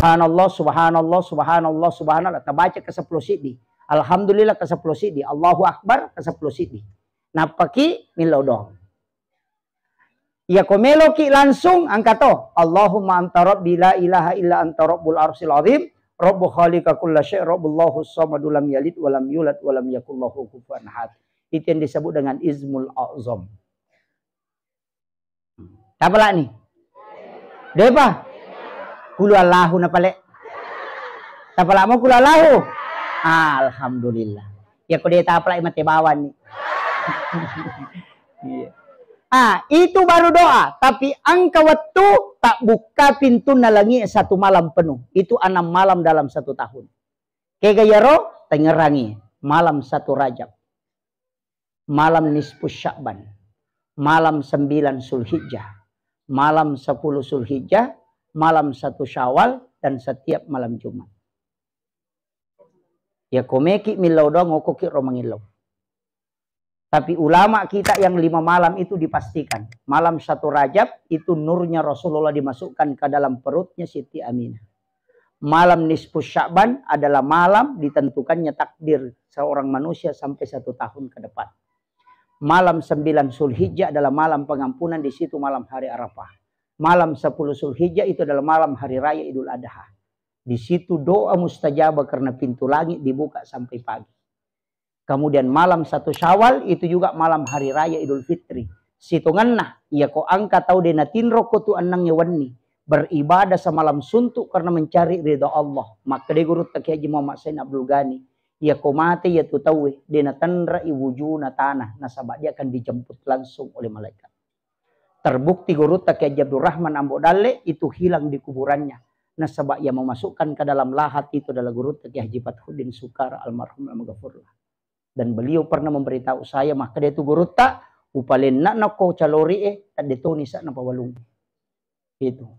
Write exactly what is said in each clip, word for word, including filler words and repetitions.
Subhanallah, subhanallah, subhanallah, subhanallah. Tabaca ke sepuluh siddi. Alhamdulillah ke sepuluh siddi. Allahu Akbar ke sepuluh siddi. Nappaki millau doang. Iya ko meloki langsung angka to. Allahumma anta rabbi la ilaha illa anta rabbul arsyil azim. Rabbu khaliqa kulla syai, rabbullahu samadu lam yalid walam yulad walam yakullahu kufuwan ahad. Itu yang disebut dengan Ismul A'zam. Tapalani? Depa? Kulu Allahu na pale. Tapalamo kulu Allahu? Alhamdulillah. Ya ko de tapalai mate bawani. Iya. Ah, itu baru doa. Tapi angka wettu tak buka pintunna langi satu malam penuh. Itu enam malam dalam satu tahun. Kega yaro tengerangi malam satu Rajab, malam nisfu Sya'ban, malam sembilan Zulhijjah, malam sepuluh Zulhijjah, malam satu Syawal, dan setiap malam Jumat. Ya komeki millau doang, okoki ro mangillau. Tapi ulama kita yang lima malam itu dipastikan. Malam satu Rajab itu nurnya Rasulullah dimasukkan ke dalam perutnya Siti Aminah. Malam nisfu Sya'ban adalah malam ditentukannya takdir seorang manusia sampai satu tahun ke depan. Malam sembilan Zulhijjah adalah malam pengampunan, di situ malam hari Arafah. Malam sepuluh Zulhijjah itu adalah malam hari raya Idul Adha. Di situ doa mustajabah karena pintu langit dibuka sampai pagi. Kemudian malam satu Syawal itu juga malam hari raya Idul Fitri. Sitongenna, iya ko angka tau de natinro ko tu ennengnge wenni, beribadah semalam suntuk karena mencari ridha Allah. Makkeda gurutta Kiai Haji Muhammad Sain Abdul Ghani, iya ko mate iya tu tauwe, de natenrai wujuna tanah, nasaba dia akan dijemput langsung oleh malaikat. Terbukti gurutta Kiai Haji Abdul Rahman Ambo Dalle itu hilang di kuburannya. Nasaba yang memasukkan ke dalam lahat itu adalah gurutta Kiai Haji Fathuddin Sukara almarhum almaghfurlah. Dan beliau pernah memberitahu saya, makkeda tu gurutta, upalenna nako calori e, tadde toni sa napawalung. Itu.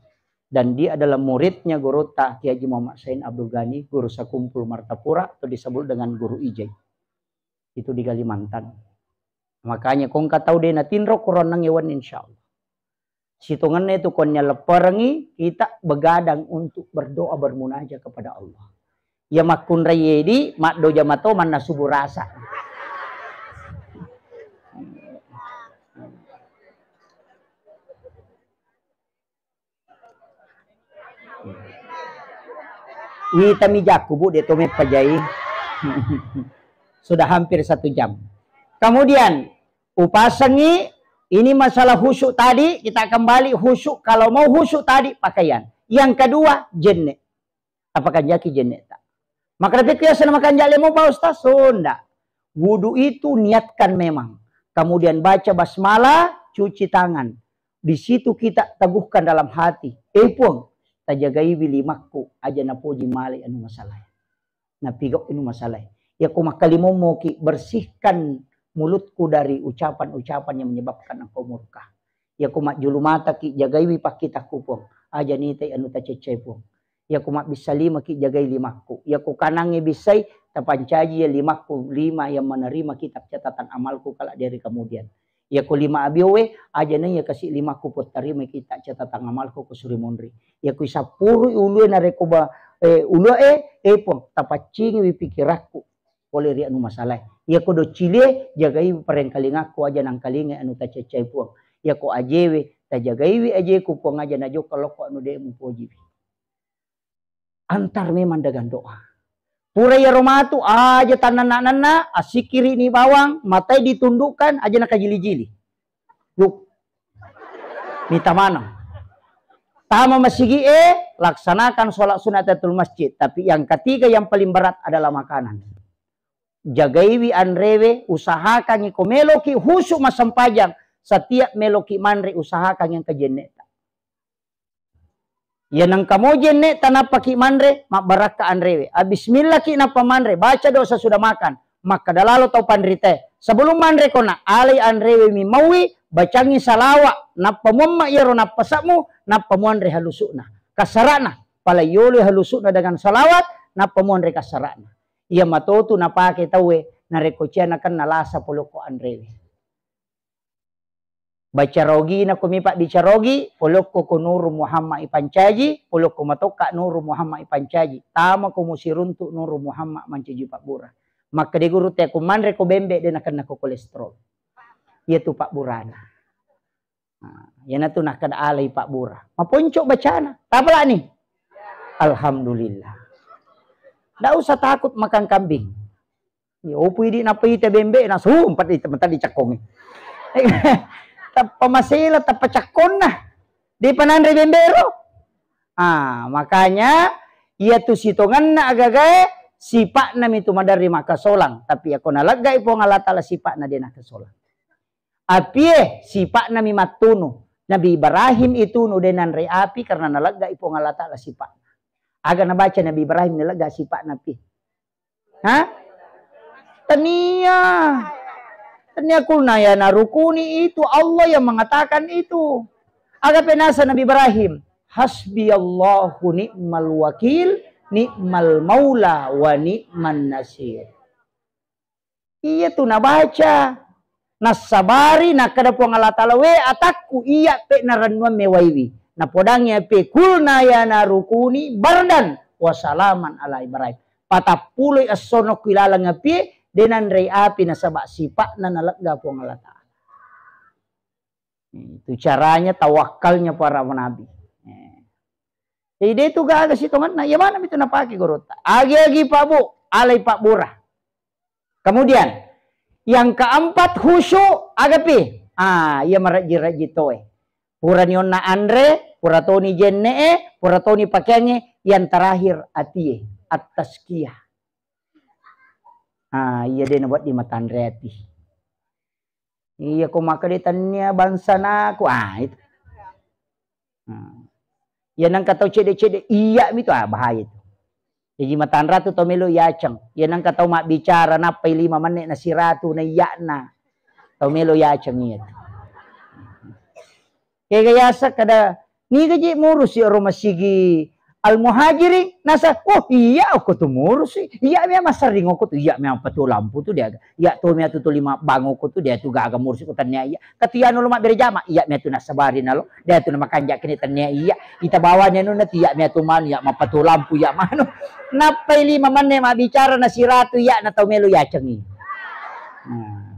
Dan dia adalah muridnya gurutta Kiai Haji Muhammad Sain Abdul Ghani, guru Sakumpul Martapura, atau disebut dengan guru Ijai. Itu di Kalimantan. Makanya ko engka tau de natinro Quran nang ewan, insyaallah. Sitongenna itu ko nia lepperengi, kita begadang untuk berdoa bermunajat kepada Allah. Ya makkunrai edi, maddoja mato manna subuh rasa. Witami jakku, Bu, de to meppajai. Sudah hampir satu jam. Kemudian, upasengi, ini masalah khusyuk tadi, kita kembali khusyuk. Kalau mau khusyuk tadi, pakaian. Yang kedua, jenne. Apa kanjaki jenne ta? Maka tapi biasa nama kanjak lemo, Pak Ustaz? Sonda. Wudu itu niatkan memang. Kemudian baca basmalah, cuci tangan. Di situ kita teguhkan dalam hati, "Eh Puang, tajagaiwi limakku, aja napoji male anu masalah. Napigau anu masalah." Ya ko makkalimommoki, bersihkan mulutku dari ucapan-ucapan yang menyebabkan engkau murka. Ya ko majjulu mataki, jagaiwi pakkitakku Puang, aja nitai anu taceccai Puang. Iya ko mabbissa limaki, jagai limakku. Iya ko kanangnge bissai, tapancaji iya limakku, lima yang menerima kitab catatan amalku kala dari kemudian. Iya ko lima abiowe, aja naiya kasi limakku, pottarimai kitab catatan amalku ko suri monri. Iya ko isappurui ulue narekko ba, eh, ulue, eh, Puang, tapaccingiwi pikirakku pole ri anu masalae. Iya ko doccilie, jagai parengkalingakku, aja nangkalingai anu taceccai Puang. Iya ko ajewe, tajagaiwi ajeku Puang, aja najokka lokko anu de mupojiwi. Antar memang dengan doa. Pura iyaro matu, aja tannanna-nanna, assikkiri'ni bawang, matai ditundukkan, aja nakajili-jili. Yuk. Mita maneng. Tama masigi e, laksanakan sholat sunat tahiyatul masjid. Tapi yang ketiga yang paling berat adalah makanan. Jagaiwi anrewe, usahakangi ko meloki khusyuk massempajang, setiap meloki manre usahakangi engka jenneta. Iya nengka mo jenne tanappaki manre, mabbarakka anrewe. Abismillaki nappa manre, baca doa sesudah makan. Makkeda lalo tau panritae, sebelum manre kona, alai anrewe mi mauwi, bacangi salawa, nappa muamma iyaro nappasakmu, nappa muanre halusukna. Kasarana, pala yolo halusukna dengan salawat, nappa muanre kasarana. Iya matotu napake tauwe, narekko cia nakenna lasa polokko anrewe. Baca rogi na ko mi pabbicara rogi, polokko ko Nuru Muhammad ipancaji, polokko matokka Nuru Muhammad ipancaji. Tama ko musiruntuk Nuru Muhammad mancaji pabbura. Makkeda guru te ko manre ko bembe de nakenna ko kolesterol. Iya tu pabburana. Nah, iyanatu nakkeda alai pabbura. Maponco bacana. Tapalani. Alhamdulillah. Ndak usah takut makan kambing. Ya, opo idi nappa ita bembe na sumpet ita mentang dicekkongi. Tappa masela, tappa cekkonna. Depa nanre bembe ro. Ah, makanya iya tu sitonganna agagae sipa'na mitu maderri makkasolang. Tapi ako naleggai Puang Allah Taala sipa'na de nakkasolang. Apie sipa'na mi mattunu. Nabi Ibrahim itunu de nanre api karena naleggai Puang Allah Taala sipa'na. Aga nabaca Nabi Ibrahim nalegga sipa'na pi. Ha? Tania. Tania kulna ya narukuni itu Allah yang mengatakan itu. Aga penasa Nabi Ibrahim. Hasbi Allahu ni'mal wakil, ni'mal maula wa ni'man nasir. Iya tu nabaca. Nassabari nakkeda Puang Allah Taala, "We atakku, iya pe narennuang mewaiwi." Napodangi api, "Kulna ya narukuni bardan wa salaman ala Ibrahim." Patappuloi essono ku ilaleng api, de nanrei api nasaba sipa'na nalegga Puang Allah Taala. Itu caranya tawakkalnya para nabi. Eh. Jadi de tu gaga sitonganna, iya mana itu napake gurutta. Agi-agi Pak Bu, alai pabbura. Kemudian yang keempat khusyuk agapi. Ah, iya marejji-rejji toe. Purani onna anre, pura toni jenne'e, pura toni pakeangnge, yang terakhir atie, at-tazkiyah. Ah, iya de nawedding matanre ati. Iya ko makkeda tennia bangsanaku, ah itu. Hmm. Iya nengka tau cedde-cedde, iya mi tu, ah bahaya itu. Jadi matanra tu tau melo yaceng. Iya nengka tau mabbicara nappai lima menit na siratu na iya'na. Tau melo yaceng iya tu. Kega yasa kada niga je murusi ro masigi Al Muhajirin nasa, oh iya okko tu murusi, iya memang sering okko tu, iya memang patu lampu tu dia, iya tu mea tu tuli mabbang okko tu dia tu gaga murusi ko tennia iya, katu iya nolo mabbere jama, iya mea tu nasabari nalo, dia tu namakanja kini tennia iya, ita bawa ni anu nati iya mea tu manu, iya mapatu lampu, iya manu, nappai lima menit mabbicara na siratu iya na tau melo yacengi. Nah.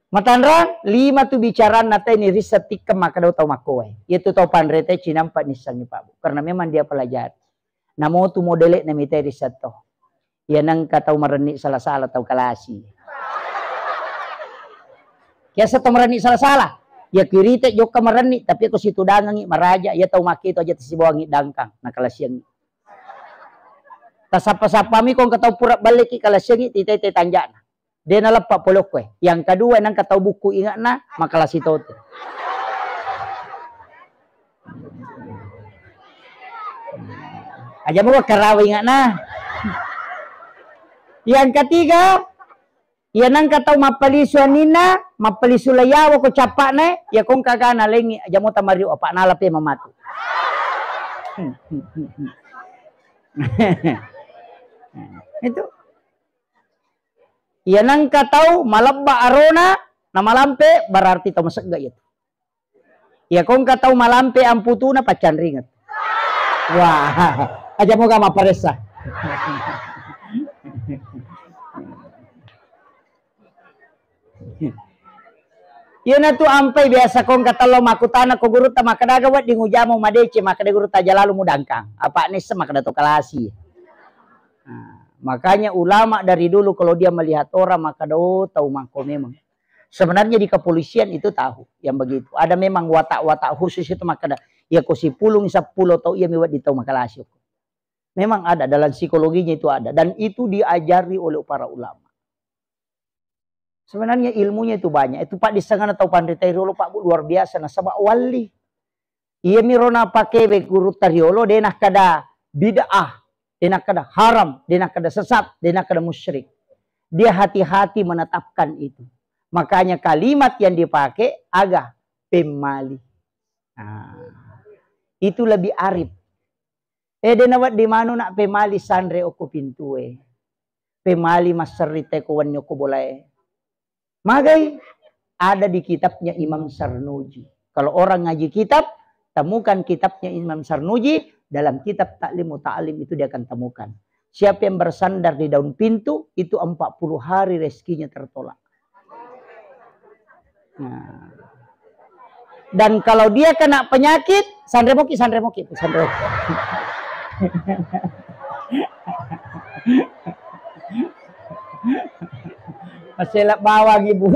Matanrang, lima tu bicaranna tau ni rissa tikkeng makkeda tau makkoe. Iya tu tau panre te cinampa nissengi Pak Bu. Karena memang dia pelajari. Namo tu modele na mitai rissa to. Iya nengka tau marenni sala-sala tau kalasi. Kiasa tau marenni sala-sala. Iya kirite jokka marenni, tapi ko situdangengi maraja, iya tau makke itu aja tasibawangi dangkang, na kalasiangi. Tasappa-sappami ko engka tau pura balleki kalasiangi titete tanjana. De naleppa polokkoe. Yang kedua nengka tau bukku ingatna makalasi totu. Aja mau karawa ingatna. Yang ketiga, iya nengka tau mappalisu anninna, mappalisu layawa ko cappa'na, iya kong kagana lengi aja mau tamariu apa nala pe mamatu. Itu. Iya nengka tau malebba arona na malampe, berarti tau masegga iya tu. Iya kong ka tau malampe amputuna paccanringeng. Wah, aja moga maparessa. Iyanatu ampai biasa kong katello makkutana ko gurutta, makkeda aga wedding ujama madeceng, makkeda gurutta aja lalu mudangkang. Apa nisseng makkeda to kalasi. Nah, makanya ulama dari dulu kalau dia melihat orang makkeda, oh, tau mangko memang. Sebenarnya di kepolisian itu tahu yang begitu. Ada memang watak-watak khusus itu makkeda, ya ko sipulung seppulo tau iya mi wedding tau makalasi. Memang ada dalam psikologinya itu ada dan itu diajari oleh para ulama. Sebenarnya ilmunya itu banyak. Itu Pak disengana tau panritai riolo Pak Bu luar biasa nasaba walli. Iya miro napakewe gurutta riolo de nakkeda bid'ah, de nakkeda haram, de nakkeda sesat, de nakkeda musyrik. Dia hati-hati menetapkan itu. Makanya kalimat yang dipakai aga pemmali. Nah, itu lebih arif. Eh, de nawedding manu nak pemali sanre okko pintue. Pemali masserri te ko wenni okko bolae. Magai, ada di kitabnya Imam Sarnuji. Kalau orang ngaji kitab, temukan kitabnya Imam Sarnuji, dalam kitab Ta'lim Muta'allim itu dia akan temukan. Siapa yang bersandar di daun pintu, itu empat puluh hari rezekinya tertolak. Nah. Dan kalau dia kena penyakit, sanre moki, sanre moki, sanre moki. Masela bawang, Ibu.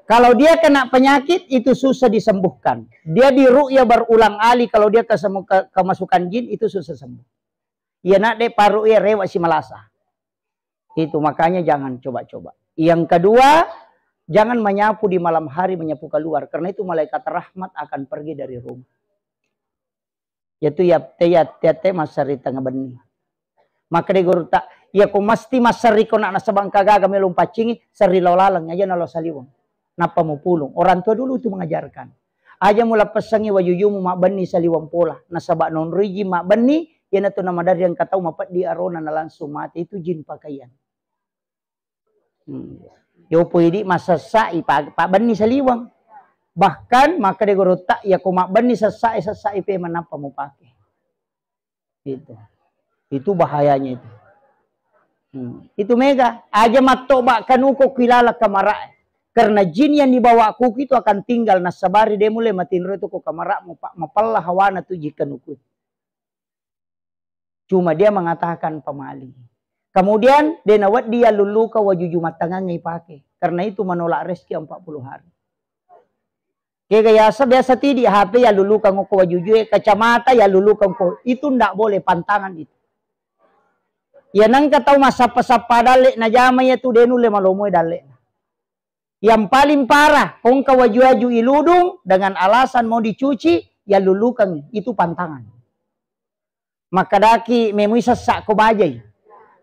Kalau dia kena penyakit, itu susah disembuhkan. Dia diruqyah berulang kali, kalau dia kesemu-, ke-, kemasukan jin, itu susah sembuh. Iya nak dek paruq iya rewak si malasa. Itu makanya jangan coba-coba. Yang kedua, jangan menyapu di malam hari, menyapu keluar. Karena itu malaikat rahmat akan pergi dari rumah. Yaitu ya, te ya, te, te massari tengah benni. Maka de gurutta, iya ko mesti massari ko nak nasaba engka gaga melo mpaccingi, serri lao laleng aja nalo saliweng. Nappa mupulung. Orang tua dulu itu mengajarkan. Aja mulappessangi wajujumu mabbenni saliweng pola. Nasaba nonroi jin mabbenni, iyanatu namaderri engka tau mapeddi arona na langsung mate, itu jin pakaian. Hmm. Yopo idi masessa i pa-, pabbenni saliweng. Bahkan makkeda gurutta, iya ko mabbenni sessa e, sessa e pemeng nappa mupake. Itu. Itu bahayanya itu. Hmm. Itu mega. Aja mattoba kanuko kilala kamara e. Karena jin yang dibawa kuku itu akan tinggal, nasabari de mulle matinro itu ko kamara mu pa-, mapella hawana tu jin kanuku. Cuma dia mengatakan pamali. Kemudian, de nawedding yallulluka wajuju mattangangnge ipake. Karena itu menolak rezeki empat puluh hari. Kega yasa biasa tidi H P yallulluka ngoko wajujue, kacamata yallulluka ngoko. Itu ndak boleh, pantangan itu. Ya nengka tau massappa-sappa dalle najama iya tu de nulle malomoe dalle. Yang paling parah, kongka waju-waju iludung dengan alasan mau dicuci, yallullukangngi. Itu pantangan. Makkedaki memui sessa ko bajai.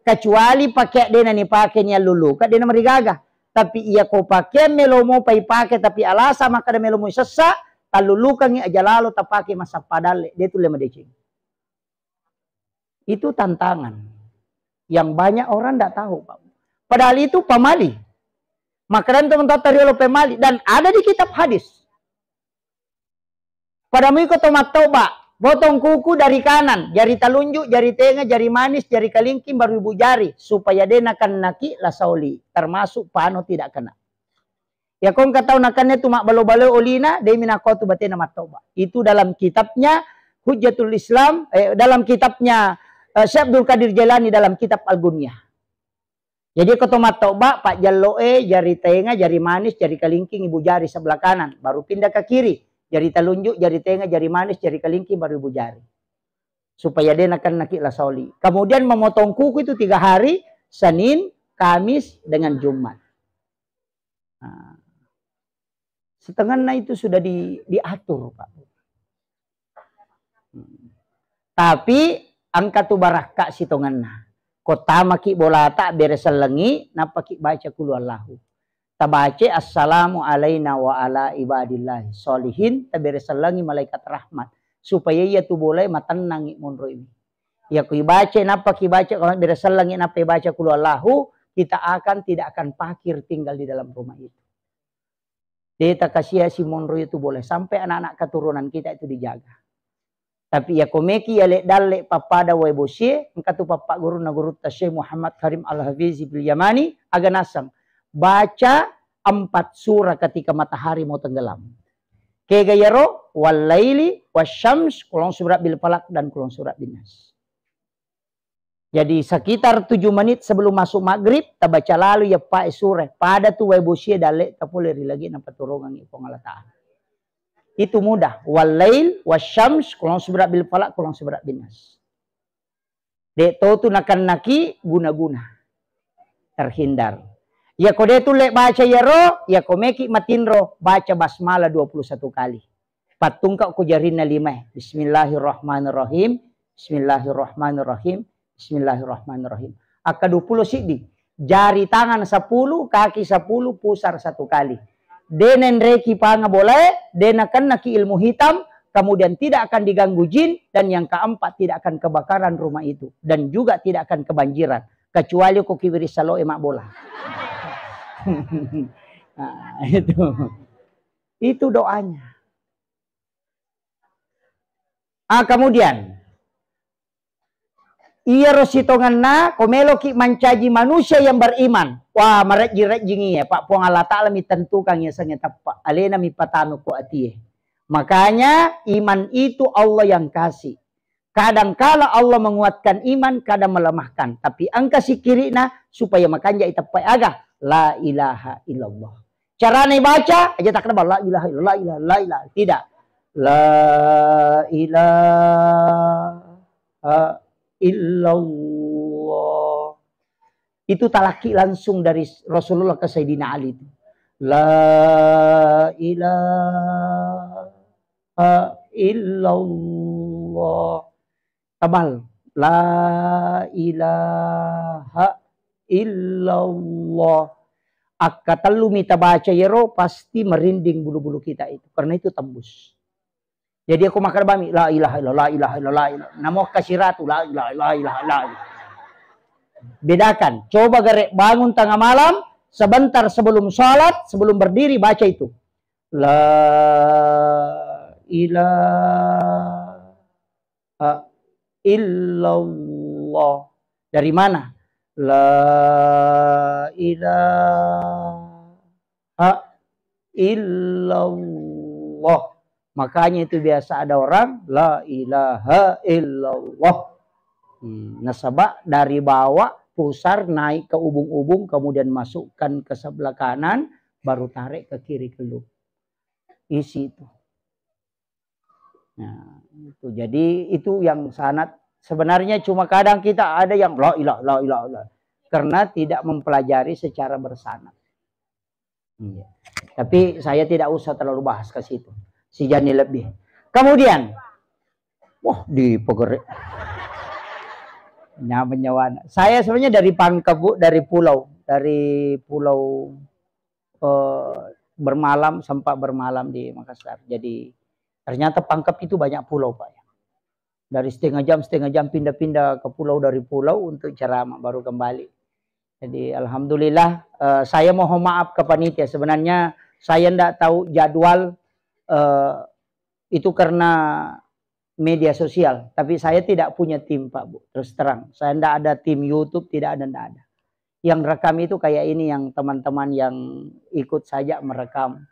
Kecuali pakeang dena nipake ni yallulluka, dena marigaga. Tapi iya ko pakeang melo mopa ipake, tapi alasan makkeda melo moi sessa, tallullukangngi aja lalo tapake massappa dalle, de tulle madeceng. Itu tantangan yang banyak orang ndak tahu, Pak. Padahal itu pamali. Makkedang teman-teman riolo pemali dan ada di kitab hadis. Pada muiko to mattoba, potong kuku dari kanan, jari telunjuk, jari tenga, jari manis, jari kalingking, baru ibu jari, supaya de nakennaki la saoli, termasuk pano tidak kena. Ya kongka tau nakenna tu mabbalo-balo olina, de minakko tu batena mattoba. Itu dalam kitabnya Hujjatul Islam, eh, dalam kitabnya, eh, Syekh Abdul Qadir Jailani dalam kitab Al-Gunyah. Jadi, ko to mattoba, pajjalloe, jari tenga, jari manis, jari kalingking, ibu jari sebelah kanan, baru pindah ke kiri, jari telunjuk, jari tenga, jari manis, jari kalingking, baru ibu jari. Supaya de nakennaki la saoli. Kemudian memotong kuku itu tiga hari, Senin, Kamis, dengan Jumat. Nah, setengenna itu sudah di-, diatur, Pak. Hmm. Tapi engka tu barakka sitongenna. Ko tamaki bolata bere sellengi, nappaki baca kulu Allahu. Tabace assalamu alaina wa ala ibadillahi sholihin, tabere sellengi malaikat rahmat. Supaya iya tu bolae matennangi monroiwi. Iya ku ibace, nappaki baca, ko bere sellengi, nappa ibaca kulu Allahu, kita akan tidak akan pakir tinggal di dalam rumah itu. De takasia simonro itu boleh sampai anak-anak keturunan kita itu dijaga. Tapi iya ko meki iya le dalle pappada wae bosie, engka tu pappa gurunna gurutta Syekh Muhammad Karim Al-Hafizi bil Yamani, aga naseng, baca empat surah ketika matahari mau tenggelam. Kega yaro, wal laili, wasyams, kulong surat bil falak, dan kulong surat bin nas. Jadi, sekitar tujuh menit sebelum masuk maghrib, tabaca lalu iya pae sure. Pada tu wae bosie dalle tapole ri lagi napaturungangi Puang Allah Ta'ala. Itu mudah. Wal lail, wasyams, kulong surat bil falak, kulong surat bin nas. De to tu nakennaki guna-guna. Terhindar. Iya ko de tulle baca iyaro, iya ko meki matinro, baca basmalah dua puluh satu kali. Pattungka ko jarinna limae. Bismillahirrahmanirrahim. Bismillahirrahmanirrahim. Bismillahirrahmanirrahim. Akka dua puluh siddi. Jari tangan sepuluh, kaki sepuluh, pusar satu kali. De nenreki panga bolae, de nakennaki ilmu hitam, kemudian tidak akan diganggu jin, dan yang keempat tidak akan kebakaran rumah itu, dan juga tidak akan kebanjiran. Kecuali ko kiwiri saloe mabbola. Nah, itu. Itu doanya. Ah, kemudian, iyaro sitongenna, ko meloki mancaji manusia yang beriman. Wah, marejjing-rejjing iya, Pak. Puang Allah Ta'ala mitentukan iya sengnge teppa. Alena mipatanu ko atie. Makanya, iman itu Allah yang kasih. Kadang kala Allah menguatkan iman, kadang melemahkan. Tapi engka sikirina supaya makanja iteppai aga? La ilaha illallah. Carana ibaca, aja tak kenapa la ilaha illallah, la ilaha, la ilaha. Tidak. La ilaha illallah. Itu talaki langsung dari Rasulullah ke Sayyidina Ali itu. La ilaha illallah. Tabal. La ilaha illallah. Akkatellu mita baca yero, pasti merinding bulu-bulu kita itu. Karena itu tembus. Jadi aku makan bami, la ilaha illallah, la ilaha illallah, la ilaha. Namo kasiratu, la ilaha illallah, la ilaha illallah. Bedakan. Coba gare bangun tengah malam, sebentar sebelum sholat, sebelum berdiri, baca itu. La ilaha illallah. Dari mana? La ilaha illallah. Makanya itu biasa ada orang, la ilaha illallah. Hmm, nasaba dari bawah pusar naik ke ubung-ubung, kemudian masukkan ke sebelah kanan, baru tarik ke kiri, keluar. Isi itu. Nah, itu. Jadi itu yang sangat, sebenarnya cuma kadang kita ada yang la ilaha, la ilaha, la. Karena tidak mempelajari secara bersanad. Iya. Tapi saya tidak usah terlalu bahas ke situ. Si Jani lebih. Kemudian, wah, di pegere. Nyaman nyawana. Saya sebenarnya dari Pangkep, Bu, dari pulau, dari pulau, eh, bermalam, sempat bermalam di Makassar. Jadi ternyata Pangkep itu banyak pulau, Pak, ya. Dari setengah jam, setengah jam pindah-pindah ke pulau, dari pulau untuk ceramah, baru kembali. Jadi alhamdulillah, eh, saya mohon maaf ke panitia. Sebenarnya saya ndak tahu jadwal, eh, itu karena media sosial. Tapi saya tidak punya tim, Pak, Bu. Terus terang, saya ndak ada tim YouTube, tidak ada, ndak ada. Yang rekam itu kayak ini, yang teman-teman yang ikut saja merekam,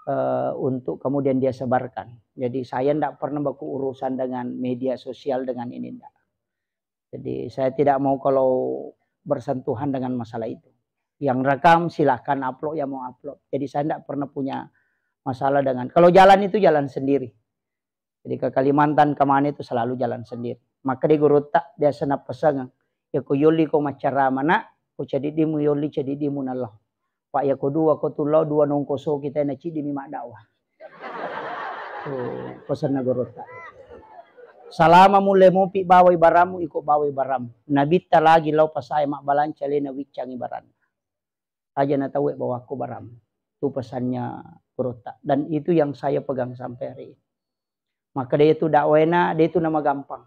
eh, untuk kemudian dia sebarkan. Jadi saya ndak pernah baku urusan dengan media sosial dengan ini, ndak. Jadi saya tidak mau kalau bersentuhan dengan masalah itu. Yang rekam silahkan upload, yang mau upload. Jadi saya ndak pernah punya masalah dengan, kalau jalan itu jalan sendiri. Jadi ke Kalimantan kemana itu selalu jalan sendiri. Maka di gurutta biasa napasengeng, ya ko yolli ko maccarama nak, ko cediddimu yolli cediddimu nallo. Pak, ya ko dua ko tullo, dua nongkoso kita na ciddi mi maddakwah. Tuh, pesanna gurutta. Salama mulle mopi bawai baramu, iko bawai baramu. Nabitta lagi lau pasae mabbalanca lena wiccangi baranna. Aja na tauwe bawakko baramu. Itu pesannya gurutta. Dan itu yang saya pegang sampai hari ini. Maka dia itu dakwena, dia itu nama gampang.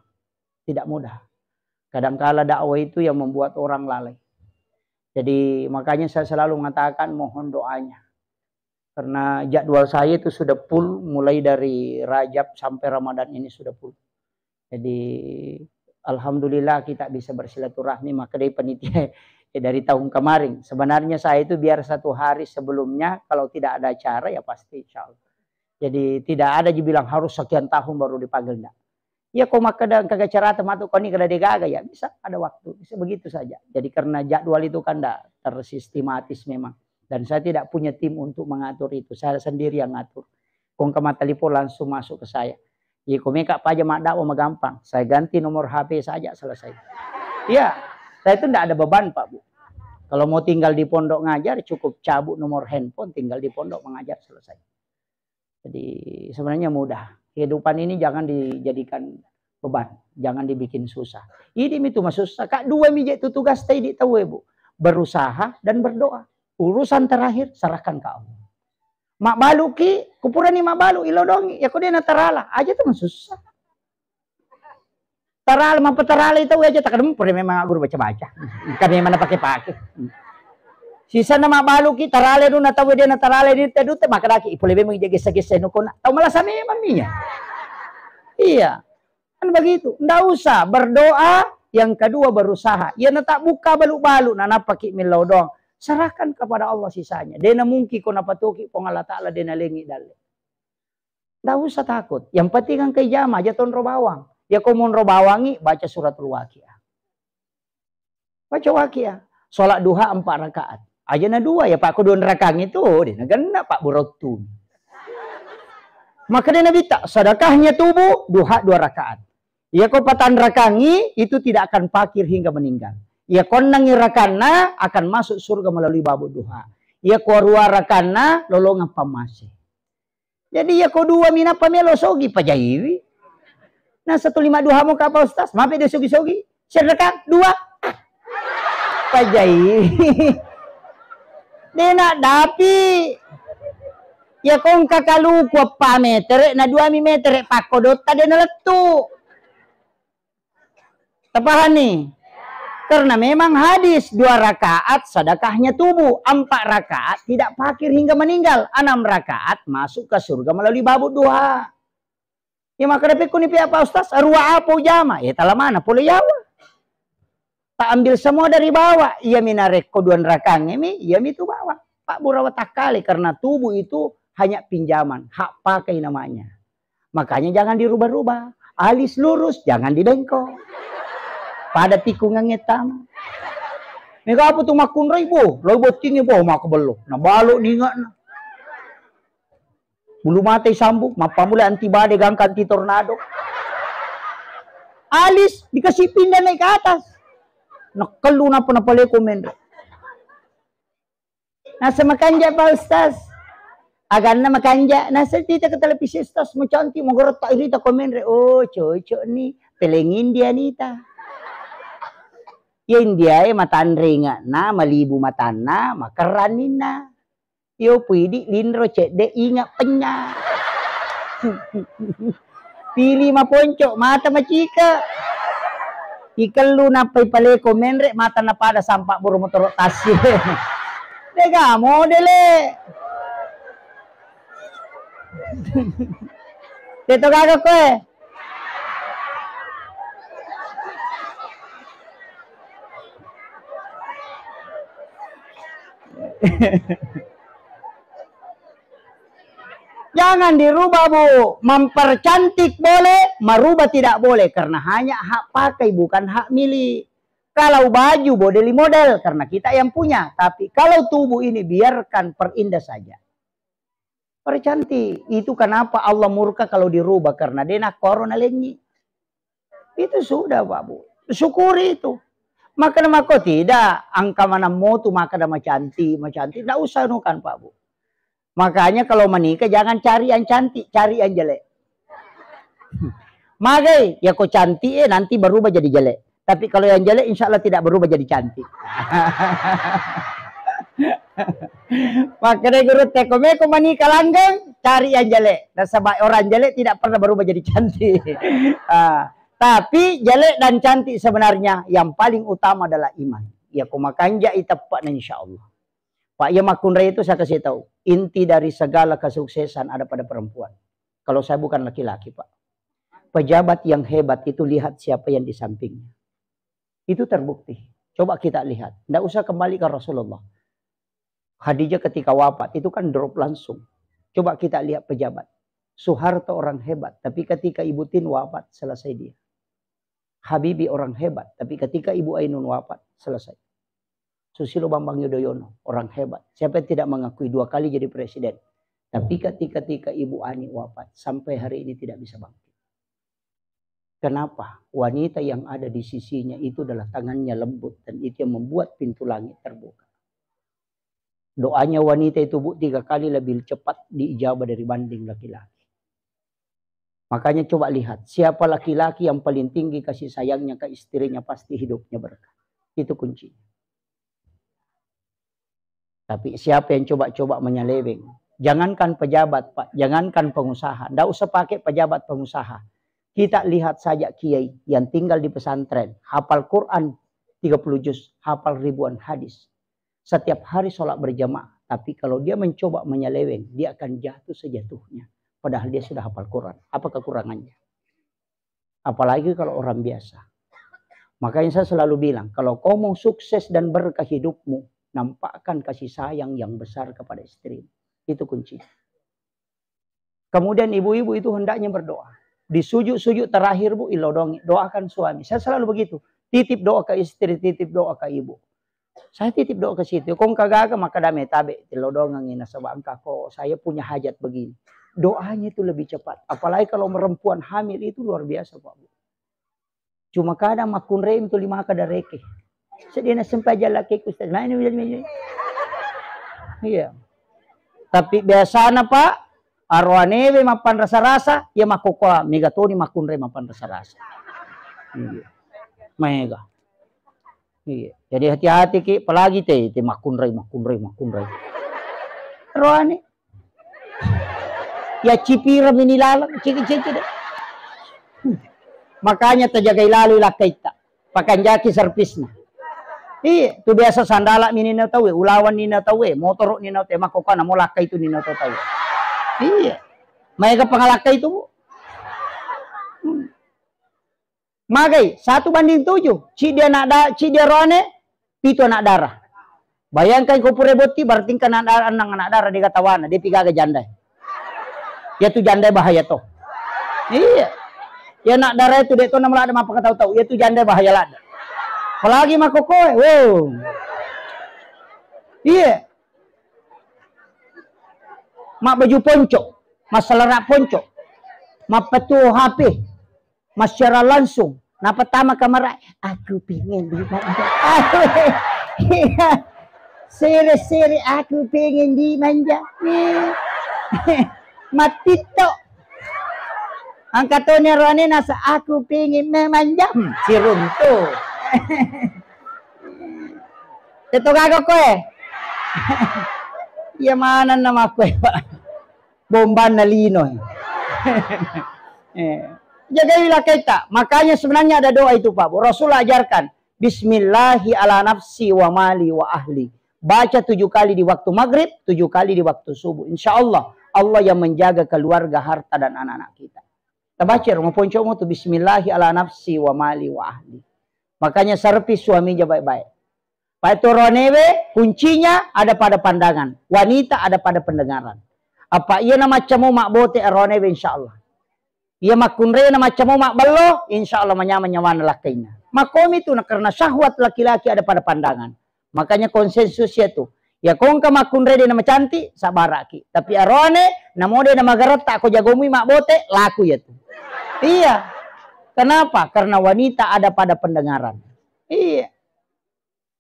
Tidak mudah. Kadangkala dakwah itu yang membuat orang lalai. Jadi makanya saya selalu mengatakan mohon doanya. Karena jadwal saya itu sudah full, mulai dari Rajab sampai Ramadan ini sudah full. Jadi alhamdulillah kita bisa bersilaturahmi, maka dari panitia, ya, dari tahun kemarin. Sebenarnya saya itu biar satu hari sebelumnya, kalau tidak ada acara ya pasti insya Allah. Jadi tidak ada dibilang harus sekian tahun baru dipanggil, enggak. Ya, ko makkeda engka acara matu ko ni kada degaga, ya bisa ada waktu, bisa begitu saja. Jadi karena jadwal itu kan ndak tersistematis memang. Dan saya tidak punya tim untuk mengatur itu, saya sendiri yang ngatur. Ko engka mattelepon langsung masuk ke saya. Iya, ko meka paja maddakwah magampang, saya ganti nomor H P saja, selesai. Iya, saya itu ndak ada beban, Pak, Bu. Kalau mau tinggal di pondok ngajar, cukup cabut nomor handphone, tinggal di pondok mengajar, selesai. Jadi sebenarnya mudah. Kehidupan ini jangan dijadikan beban, jangan dibikin susah. Idi mitu masussa, Kak, dua mi je tu tugas tadi tahu, Bu. Berusaha dan berdoa. Urusan terakhir serahkan ke Allah. Mabbaluki, kupurani mabbalu, ilodongi, ya ko de natarala, aja tu masussa. Tarale, mappatarale tau aja, takkadang pura memang guru baca-baca. Engka memang napake-pake. Sisanna mabbaluki, tarale duna tau de' natarale ni tedute, makkedaki, "Pole memang ija gessa-gessa nukona." Tau malasa memang iya. Iya. Kan begitu. Ndak usah berdoa, yang kedua berusaha. Iya natabbuka balu-balu, nanappaki mellau doang. Serahkan kepada Allah sisanya. De' namungkin ko napatuoki Puang Allah Ta'ala de' nalengi dalle. Ndak usah takut. Yang penting engka ijama, aja tonro bawang. Ya ko monro bawangi, baca suratul Waqiah. Baca Waqiah. Sholat duha empat rakaat. Aja na dua ya, Pak, ko dua rakaat itu, de' nagenna, Pak, burottu. Maka dia Nabi tak, sedekahnya tubuh, duha dua rakaat. Ya ko patan rakangi, itu tidak akan fakir hingga meninggal. Ya ko ennengi rakanna, akan masuk surga melalui babu duha. Ya ko rua rakanna, lolongang pammase. Jadi, iya ko dua minappa melo sogi, pajaiwi. Nah, satu lima duha mo ka, Pak Ustaz, mape de' sogi-sogi. Sedekah dua. Pajaiwi. De' na dapi. Ya ko engka kaluku eppa metere, na dua mi metere, pakkodotta de' nalettu. Tapahanni? Karena memang hadis, dua rakaat sedekahnya tubuh, empat rakaat tidak fakir hingga meninggal, enam rakaat masuk ke surga melalui babu duha. Ya, maka dapikku ni pihak Pak Ustaz, arua apa ujama? Ya, tala mana, pole yawa. Tak ambil semua dari bawah. Iya mi narekko dua rakaat mi, iya mi tu bawah. Pak Burawa takkale, karena tubuh itu hanya pinjaman, hak pakai namanya. Makanya jangan dirubah-rubah. Alis lurus, jangan dibengkok. Pada tikungangnge tama. Mega apa tu makkunrai, boh, lo bottingnge, boh, maka bello. Nah, balo ninga na. Bulu mata isambung, mappamula anti badai, gangka anti tornado. Alis dikasih pindah naik ke atas. Nakkellu napa napaleko menre. Nasa makanja, Pak Ustaz. Aganna makanja. Nasa tita ke televisi, Ustaz, mau cantik, mau geretak, irita komen re. Oh, cocok nih. Peleng India nita. Ya India e matanre ingatna, malibu matanna, makerraninna. Yo puidi linro cedde ingat penya. Pili maponco, mata macika. Ikellu nappai paleko menre, mata napada sampak buru motoro tasi. Dega modele. Teto gaga koe. Jangan dirubah, Bu. Mempercantik boleh, merubah tidak boleh. Karena hanya hak pakai, bukan hak milik. Kalau baju, boleh model, karena kita yang punya. Tapi kalau tubuh ini, biarkan, perindah saja. Percantik. Itu kenapa Allah murka kalau dirubah, karena de' nakkoro nalengi. Itu sudah, Pak, Bu. Syukuri itu. Maka mako tidak, angka maneng motu maka macantik, macantik. Tidak usah nukan, Pak, Bu. Makanya kalau menikah jangan cari yang cantik, cari yang jelek. Magai, ya ko cantik, eh, nanti berubah jadi jelek. Tapi kalau yang jelek, insya Allah tidak berubah jadi cantik. Makanya guru teko meko menikah langgeng, cari yang jelek. Nasaba orang jelek tidak pernah berubah jadi cantik. Ah, tapi jelek dan cantik sebenarnya yang paling utama adalah iman. Ya ko makanja iteppakna, insya Allah. Pak, ya makkunrai itu saya kasih tahu, inti dari segala kesuksesan ada pada perempuan. Kalau saya bukan laki-laki, Pak. Pejabat yang hebat itu lihat siapa yang di sampingnya. Itu terbukti. Coba kita lihat. Ndak usah kembali ke Rasulullah. Khadijah ketika wafat, itu kan drop langsung. Coba kita lihat pejabat. Soeharto orang hebat, tapi ketika Ibu Tin wafat, selesai dia. Habibie orang hebat, tapi ketika Ibu Ainun wafat, selesai. Susilo Bambang Yudhoyono, orang hebat. Siapa yang tidak mengakui, dua kali jadi presiden? Tapi ketika, ketika Ibu Ani wafat, sampai hari ini tidak bisa bangkit. Kenapa? Wanita yang ada di sisinya itu adalah tangannya lembut dan itu yang membuat pintu langit terbuka. Doanya wanita itu, Bu, tiga kali lebih cepat diijabah dibanding laki-laki. Makanya coba lihat, siapa laki-laki yang paling tinggi kasih sayangnya ke istrinya, pasti hidupnya berkah. Itu kuncinya. Tapi siapa yang coba-coba menyeleweng? Jangankan pejabat, Pak, jangankan pengusaha. Ndak usah pakai pejabat pengusaha. Kita lihat saja kiai yang tinggal di pesantren, hafal Quran tiga puluh juz, hafal ribuan hadis. Setiap hari sholat berjamaah, tapi kalau dia mencoba menyeleweng, dia akan jatuh sejatuhnya. Padahal dia sudah hafal Quran. Apa kekurangannya? Apalagi kalau orang biasa. Makanya saya selalu bilang, kalau kau mau sukses dan berkah hidupmu, nampakkan kasih sayang yang besar kepada istrimu. Itu kuncinya. Kemudian ibu-ibu itu hendaknya berdoa. Di sujud-sujud terakhir, Bu, ilodongi, doakan suami. Saya selalu begitu. Titip doa ke istri, titip doa ke ibu. Saya titip doa ke situ. Kong kagaga maka dame tabe, tilodongengi nasaba engka ko saya punya hajat begini. Doanya itu lebih cepat. Apalagi kalau perempuan hamil itu luar biasa, Pak, Bu. Cuma kadang makkunrai tu lima kada reke. Sedih na sempat jalan ke Ustaz. Nah, ini, ini, ini. Iya. Tapi biasana, Pak, aroanewe mappanrasa-rasa, ya makkokoa, mega toni makkunrai mappanrasa-rasa. Iya. Mega. Iya. Jadi hati-hati ki, apalagi te, te makkunrai, makkunrai, makkunrai. Roane. Ya cipira mini laleng, ciki-ciki deh. Makanya tajagai lalu lakkaitta. Pakanjaki servisna. Iya, tu biasa sandala mini na tauwe, ulawan ni na tauwe, motoro ni na tauwe, makkokoa namo lakkai tu ni na tauwe. Iya. Maega pangalakkai tu, Bu. Hmm. Magai, satu banding tujuh. Ciddi anak da-, ciddi aroane, pitu anak dara. Bayangkan ko pura botti, berarti engka anak dara, enneng anak dara, dega tawana, depi gaga janda. Iya tu janda bahaya to. Iya. Iya anak dara itu dek to namala ada mapakatau-tau. Iya tu janda bahaya ladde. Apalagi makkokoe. Wow. Iya. Mak baju ponco, masalah rak ponco. Mappetu H P. Massiarang langsung. Napattama kamara, "Aku pengen dimanja." Iya. Sere-sere, "Aku pengen dimanja." Iya. Mattitto. Angka toni aroane nasa, "Aku pengen memanja." Hmm, siruntu. Teto gaga koe. Iya manenna makkoe, Pak. Bombanna lino. Eh, jagai lakkaitta. Makanya sebenarnya ada doa itu, Pak Bu. Rasul ajarkan, "Bismillahi ala nafsi wa mali wa ahli." Baca tujuh kali di waktu maghrib, tujuh kali di waktu subuh. Insya Allah, Allah yang menjaga keluarga, harta, dan anak-anak kita. Tabaca ro, maponcomu tu, "Bismillahi ala nafsi wa mali wa ahli." Makanya servis suamija baik-baik. Paetoroanewe kuncinya ada pada pandangan, wanita ada pada pendengaran. Apa iya na maccamu mabbote aroanewe, insya Allah. Iya makkunrai na maccamu mabbello, insya Allah manyameng nyawana lakkainna. Makomi tu na karena syahwat laki-laki ada pada pandangan. Makanya konsensus ya tu. Ya kongka makkunrai de na macantik, sabaraki. Tapi aroane, namo de na magaretta ko jagomui mabbote, laku ya tu. Iya. Kenapa? Karena wanita ada pada pendengaran. Iya.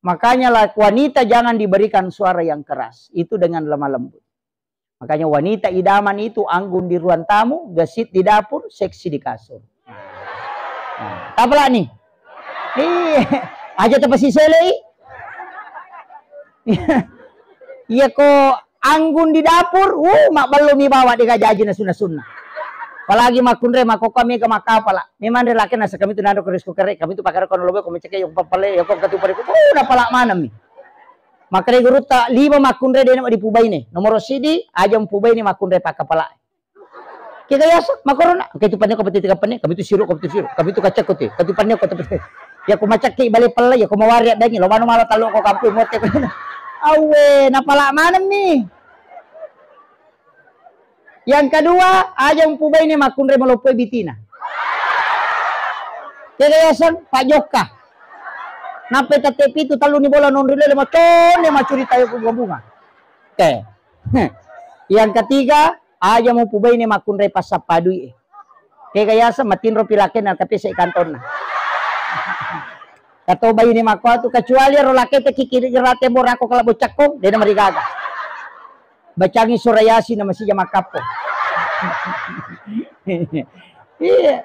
Makanya la-, wanita jangan diberikan suara yang keras. Itu dengan lemah lembut. Makanya wanita idaman itu anggun di ruang tamu, gesit di dapur, seksi di kasur. Nah, tapalak ni. Iya, aja tapasiselei. Iya ko anggun di dapur, uh, mabello mi bawa de gajaji na sunna-sunna. Apalagi makkunrai, makkokko mega makkapala. Memang re laki nasa kami tu nado keris kukere, kami tu pakar kono lobo ko meceke yo pappale yo ko katu pare ko. Uh, napala maneng mi. Makare gurutta lima makkunrai de na dipubaine. Nomoro sidi, aja mupubaine makkunrai pakkapala. Kega yaseng, makkorona, engka itu penne ko peti tiga penne, kami tu siru, kami tu siru, kami tu kacekku tu, kami tu penne ko tepe. Ya ko macakki bale pella, ya ko mawari addangi, lo manu mala tallo ko kampung motte ko. Awwe, napala maneng mi. Yang kedua, aja mupubaine makkunrai maloppoi bitina. Kega yaseng, Pak Jokka. Nappai tette pitu, tallu ni bola nonri lele, maconne macurita yo bunga-bunga. Oke. Yang ketiga, aja mupubaine makkunrai passappa dui e. Kega yaseng, matinro pi lakena, tapi se kantonna. Kato baine makkuatu, kecuali ro lakete kikiri gerate borako kala bocakkong, de na marigaga. Bacangi sura Yasin na masija makkappo. Iya.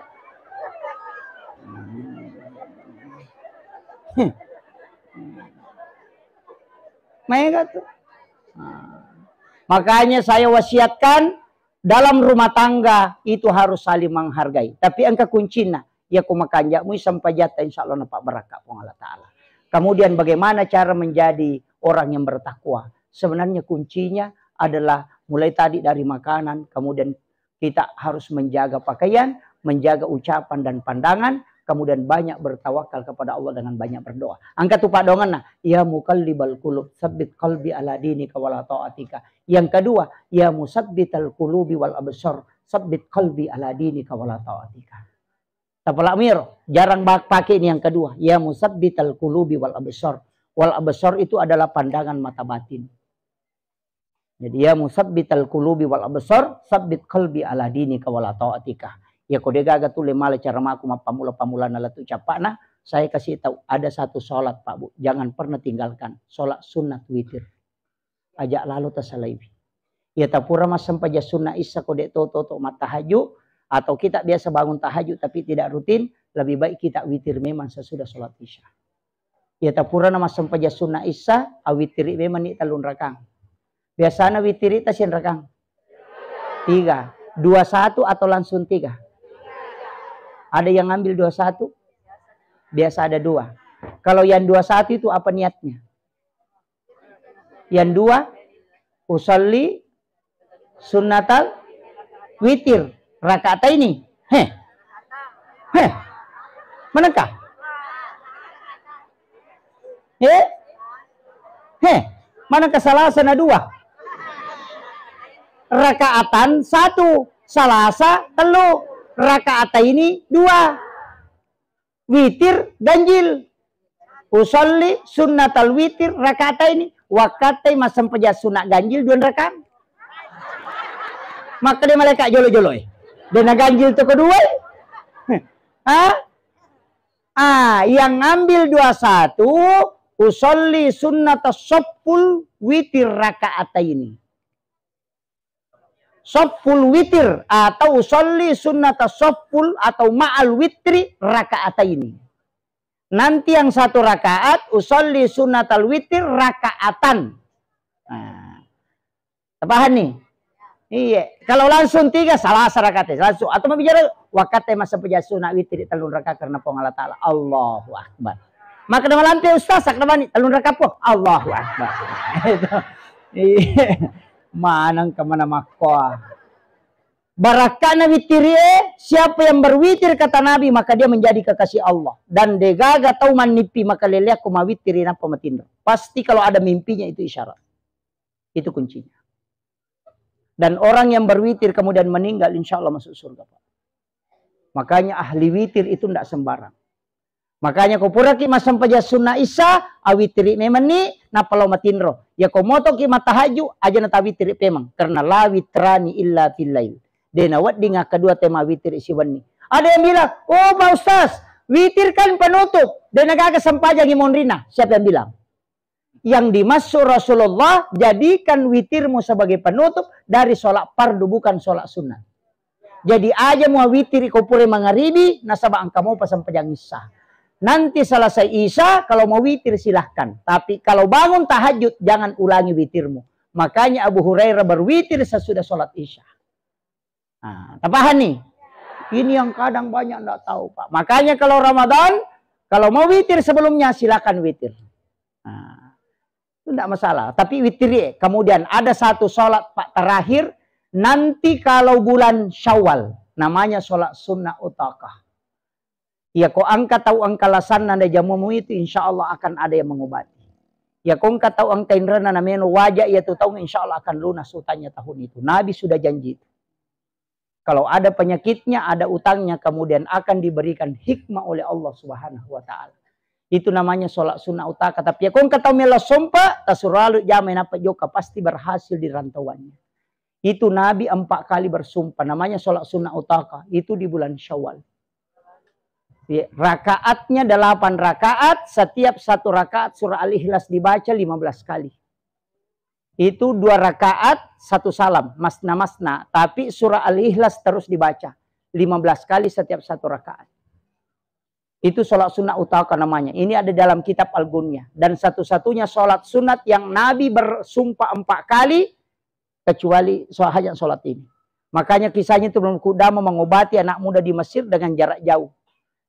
Maega tu. Nah. Makanya saya wasiatkan, Dalam rumah tangga itu harus saling menghargai. Tapi engka kuncinna, iya ko makanjak mui sempajatta, insya Allah napabbarakka Puang Allah Ta'ala. Kemudian bagaimana cara menjadi orang yang bertakwa? Sebenarnya kuncinya adalah mulai tadi dari makanan, kemudian kita harus menjaga pakaian, menjaga ucapan dan pandangan, kemudian banyak bertawakal kepada Allah dengan banyak berdoa. Engka tu paddoangenna, "Ya muqallibal qulub, tsabbit qalbi ala dinika wala ta'atika." Yang kedua, "Ya musabbital qulubi wal absar, tsabbit qalbi ala dinika wala ta'atika." Tapalak miro, jarang bak-, pakai ini yang kedua, "Ya musabbital qulubi wal absar." Wal absar itu adalah pandangan mata batin. Jadi, "Ya musabbital qulubi wal absar, tsabbit qalbi ala dinika wala ta'atika." Ya ko degaga tuli mala cara maku mappamula-pamulana lettu cappana, saya kasih tahu, ada satu sholat, Pak Bu, jangan pernah tinggalkan, sholat sunat witir. Aja lalo tasalaiwi. Ya tapura massempajang sunna isya ko dek to toto mattahajud, atau kita biasa bangun tahajud tapi tidak rutin, lebih baik kita witir memang sesudah sholat isya. Ya tapurana massempajang sunna isya, awitiri memang ni tellung rakang. Biasana witiri ta siang rakang? Tiga. Dua satu atau langsung tiga? Ada yang ngambil dua satu? Biasa ada dua. Kalau yang dua satu itu apa niatnya? Yang dua, usalli sunnatal witir rakaat ini. Heh. Heh. Manengka? Heh. Heh. Manengka Salasa na dua? Rakaatan satu, Salasa tellu, rakaat ini dua. Witir ganjil. Usalli sunnatal witir rakaat ini. Wakattai massempajang sunat ganjil dua rakang. Maka dia malaikat jolo-jolo eh. Dia na ganjil tu kedua eh. Ha? Ah, yang ngambil dua satu, usalli sunnata soppul witir rakaat ini. Soppul witir atau usalli sunnata soppul atau ma'al witri rakaat ini. Nanti yang satu rakaat, usalli sunnatal witir rakaatan. Nah, paham nih? Iya, kalau langsung tiga, Salasa rakaat, langsung. Atau mau bicara, wakattai massempajang sunat witir tellung rakaat karena Puang Allah Ta'ala. Allahu Akbar. Maka nama lampe ustaz, sak namani tellung rakaat po. Allahu Akbar. Itu. Iya. Manang kemana makkoa. Barakkana witirie, siapa yang berwitir kata Nabi, maka dia menjadi kekasih Allah. Dan degaga tau mannipi maka leleakku mawitiri nappa matinro. Pasti kalau ada mimpinya itu isyarat. Itu kuncinya. Dan orang yang berwitir kemudian meninggal, insya Allah masuk surga, Pak. Makanya ahli witir itu ndak sembarang. Makanya ko puraki massempajang sunna isya, awitiri memenni, nappa lao matinro. Ya ko motoki mattahajud, aja natawitiri pemeng, karena la witrani illa fil lail. De nawedding akkadua tema witiri siwenni. Ada yang bilang, "Oh Pak Ustaz, witir kan penutup, de nagaga sempajangi monrina." Siapa yang bilang? Yang dimaksud Rasulullah, jadikan witirmu sebagai penutup dari sholat fardu, bukan sholat sunnah. Jadi aja mua witiri ko pura mangaribi, nasaba engka mopa sempajang isya. Nanti selesai isya, kalau mau witir silahkan. Tapi kalau bangun tahajud, jangan ulangi witirmu. Makanya Abu Hurairah berwitir sesudah sholat isya. Nah, tapaham nih? Ini yang kadang banyak ndak tahu, Pak. Makanya kalau Ramadan, kalau mau witir sebelumnya, silakan witir. Nah, itu ndak masalah. Tapi witir ya. Kemudian ada satu sholat, Pak, terakhir. Nanti kalau bulan Syawal, namanya sholat sunnah utakah. Iya ko engka tau engka lasanna na jamumu itu, insya Allah akan ada yang mengobati. Iya ko engka tau engka inrana na meno waja iya tu taung, insya Allah akan lunas utangnya tahun itu. Nabi sudah janji itu. Kalau ada penyakitnya, ada utangnya, kemudian akan diberikan hikmah oleh Allah Subhanahu wa Ta'ala. Itu namanya sholat sunnah utaka. Tapi iya ko engka tau melo sompa, tasuralu jamai napa joka, pasti berhasil di rantauannya. Itu Nabi empat kali bersumpah, namanya sholat sunnah utaka. Itu di bulan Syawal. Ya, rakaatnya delapan rakaat, setiap satu rakaat surah Al-Ikhlas dibaca lima belas kali. Itu dua rakaat, satu salam, masna-masna. Tapi surah Al-Ikhlas terus dibaca lima belas kali setiap satu rakaat. Itu sholat sunnah utaka namanya. Ini ada dalam kitab Al-Gunyah. Dan satu-satunya sholat sunat yang Nabi bersumpah empat kali, kecuali so-, hanya sholat ini. Makanya kisahnya itu belum kudama mengobati anak muda di Mesir dengan jarak jauh.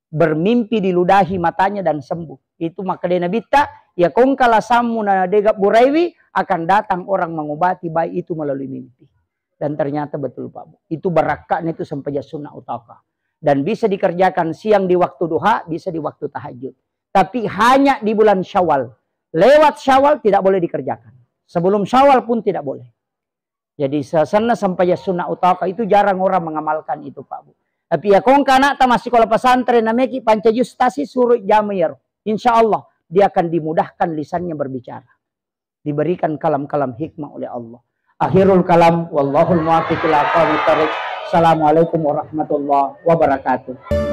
Bermimpi diludahi matanya dan sembuh. Itu makkedai Nabitta, iya kongka lasammu na dega buraiwi, akan datang orang mengobati bayi itu melalui mimpi. Dan ternyata betul, Pak Bu. Itu barakka'na itu sempajang sunnah utaka. Dan bisa dikerjakan siang di waktu duha, bisa di waktu tahajud. Tapi hanya di bulan Syawal. Lewat Syawal tidak boleh dikerjakan. Sebelum Syawal pun tidak boleh. Jadi, sesenna sempajang sunnah utaka itu jarang orang mengamalkan itu, Pak Bu. Tapi iya kongka anakta massikola pesantren, nameki panca juz tasi, suruh jama iyaro. Insya Allah, dia akan dimudahkan lisannya berbicara. Diberikan kalam-kalam hikmah oleh Allah. Akhirul kalam, wallahul muwaffiq ila aqwamit thariq. Assalamualaikum warahmatullahi wabarakatuh.